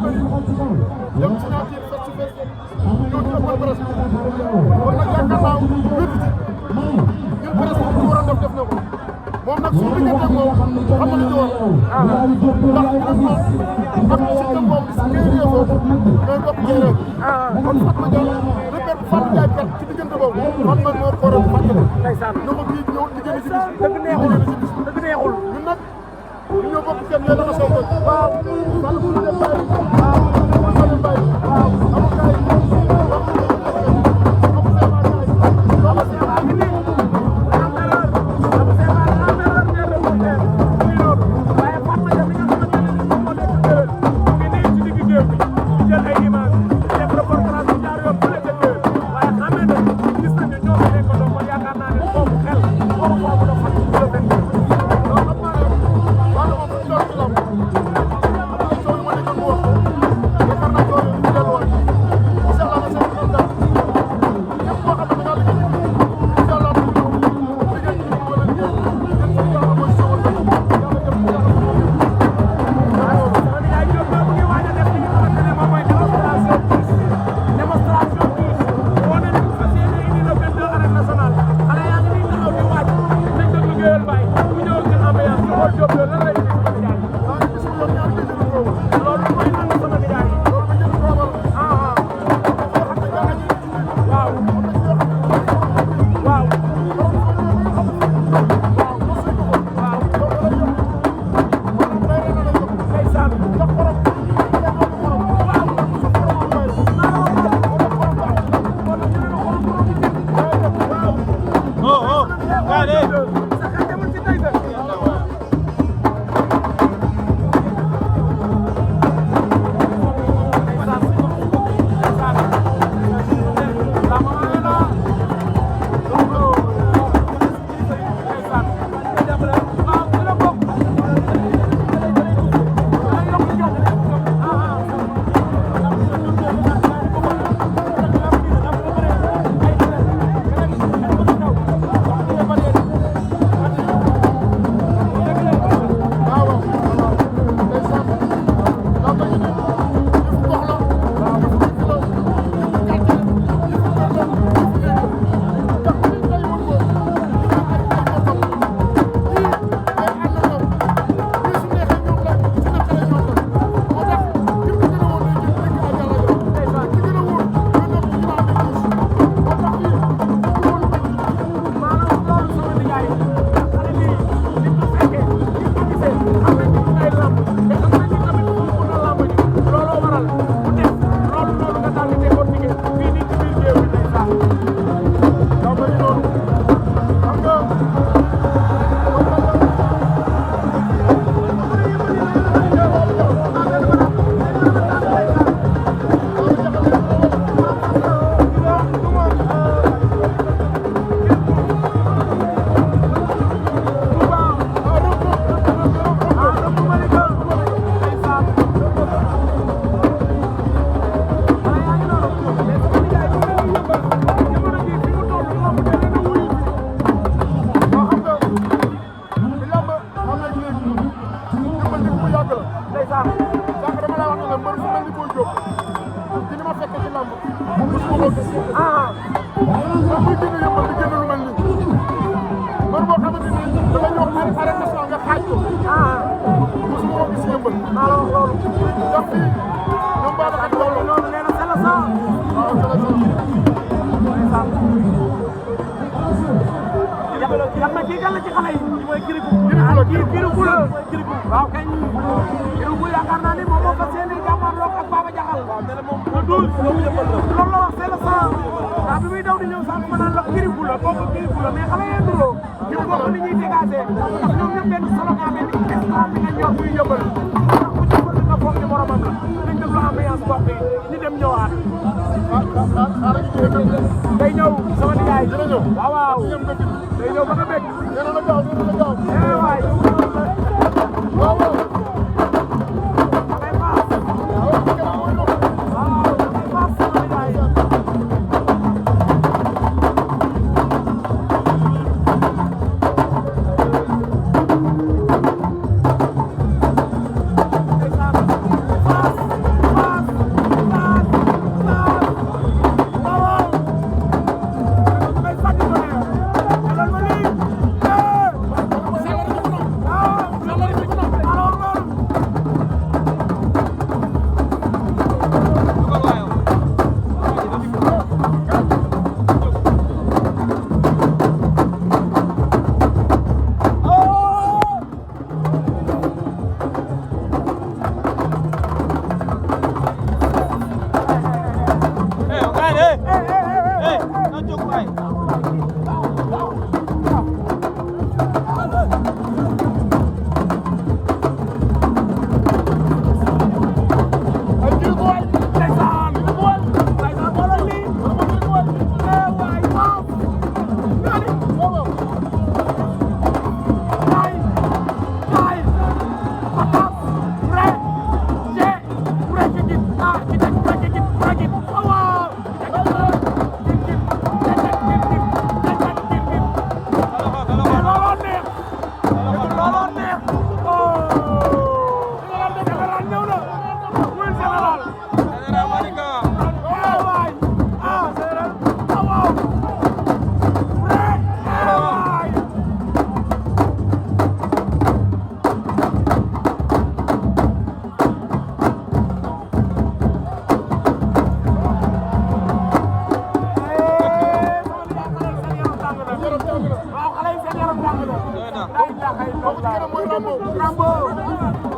dem ci ñaar kii fekk ci fekk ñoo ci ëppal presque kon nag yaakaar naa wér ñun presque li ñu waroon def na ko moom nag suñu diggante ak moom xam nga lu ci war ndax moom ak système boobu si kii yëfoo ñooy bokk njëriñ kon Fatma Dia repère Fatou Ndiaye perte ci diggante boobu man man moo ko waroon fàttali ñu ko kii ñëw liggéey ci bis dëgg neexul ñun nag ñu ñoo bokk kenn yéen a ko soog waaw Sall bu ñu dem bàyyi waaw Sall bàyyi waaw avocat xam na kii kan la ci xale yi mooy Kirikou Kirikou la waaw kañ Kirikou yaakaar naa ni moom moo fas yéene jàmmarloo ak Baba Diakhal loolu la wax c'est le sang daa bi muy daw di ñëw sax ma naan la Kirikou la boobu Kirikou la mais xale yee nduroo ñu bokk ni ñuy dégagé ndax ñoom ñëpp benn solo nga amee ni instant bi nga ñor muy yëmbal ndax ku ci bëgg nga foog ni moromam la nañ déglu ambiance bopp yi ñu dem ñëwaat day ñëw sama nijaay waaw waaw day ñëw ba nga bëgg waay waaw waaw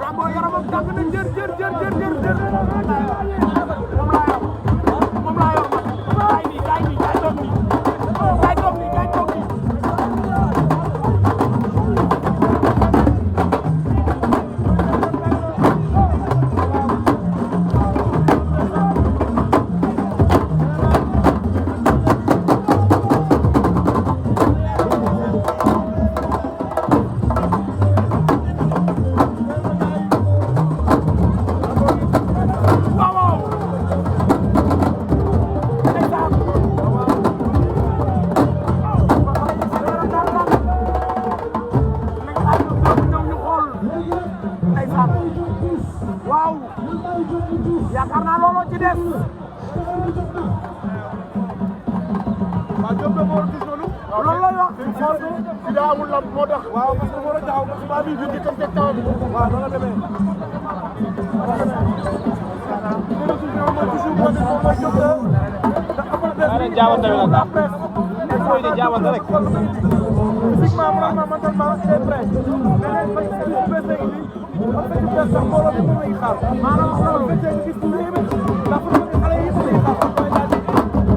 Rambo yaramam tàng na jër moom laa yor man kaay toog nii waaw yaakaar naa looloo ci des. waaw Diop de Mor gis nañu. loolu la wax. si daa amul lamb moo tax. waaw parce que moo doon taxaw parce que maa ngi fi comme que taw bi. waaw loolu la demee. jaawante bi la koy di jaawante rek physiquement moralement mentalement c'est prêt mais parce que bu beesee ngi nii parce que sax mbooloo bi moom la ñuy xaar maanaam loolu fekkee gis bu yéeme ndax xale yi yëpp la ñuy xaar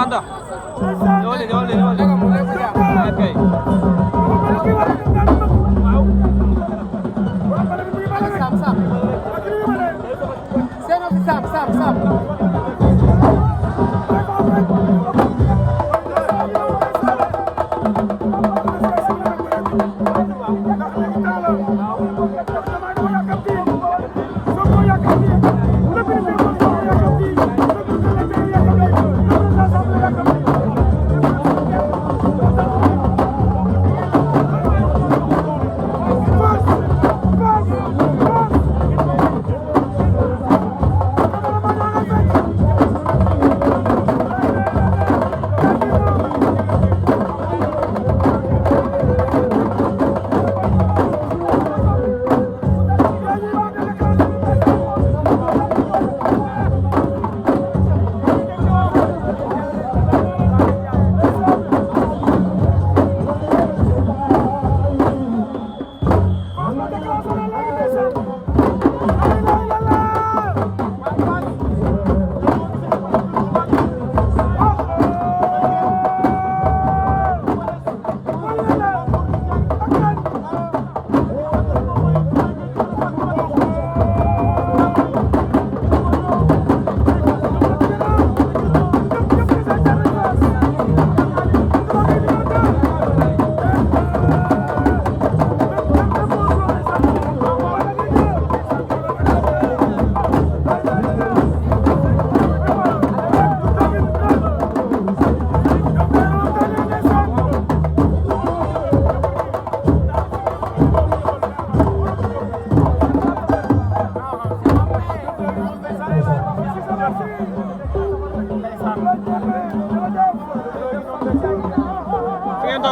Anda. Jawali. Okay. Sam.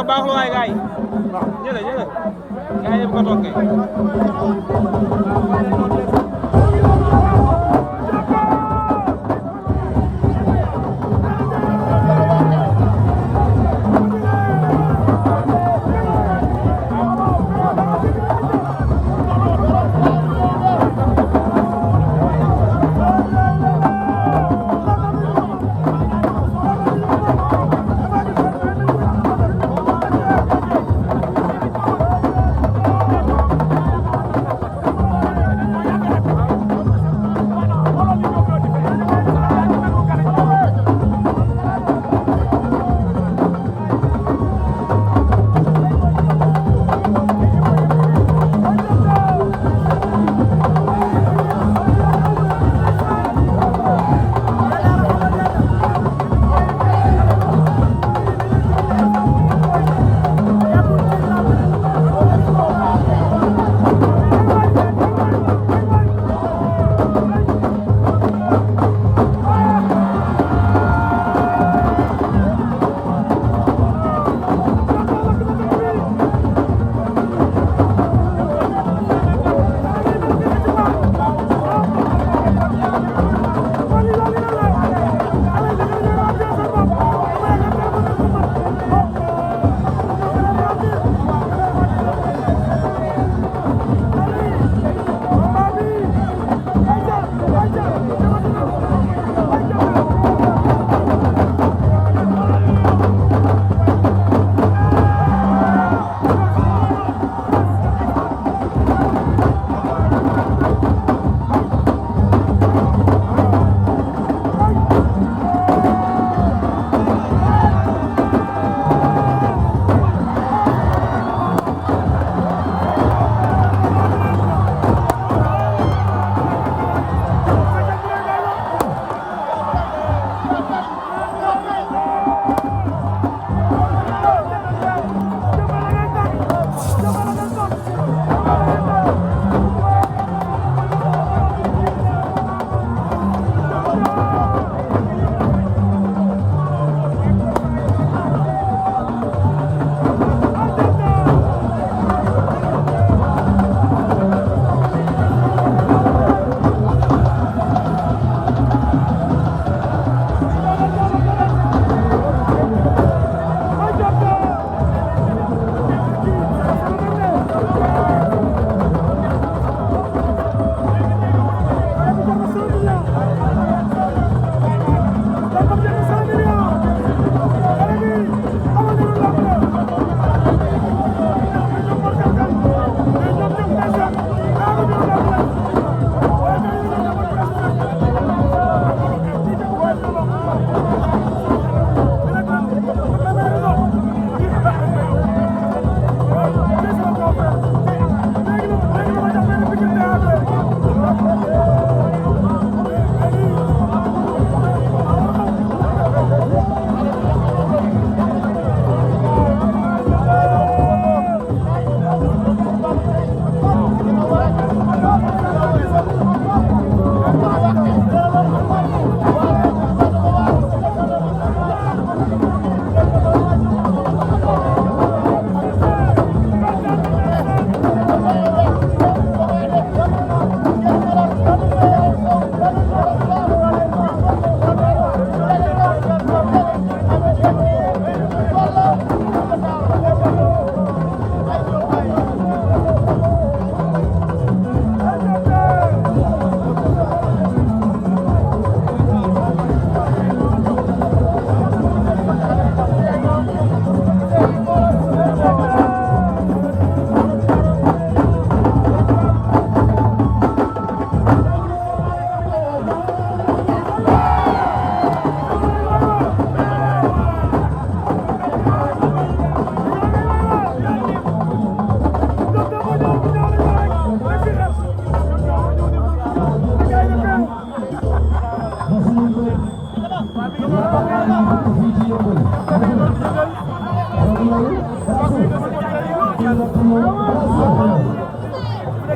baax la waay gars yi jëlee gars yi ko toog kay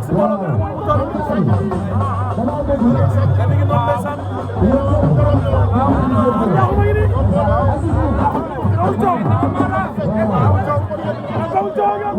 si mbooloo bi mooy mu toll. nga mi ngi noonu ndeysaan. waaw man jaaxu ma ngi nii. kaw coow. kaw coow nga.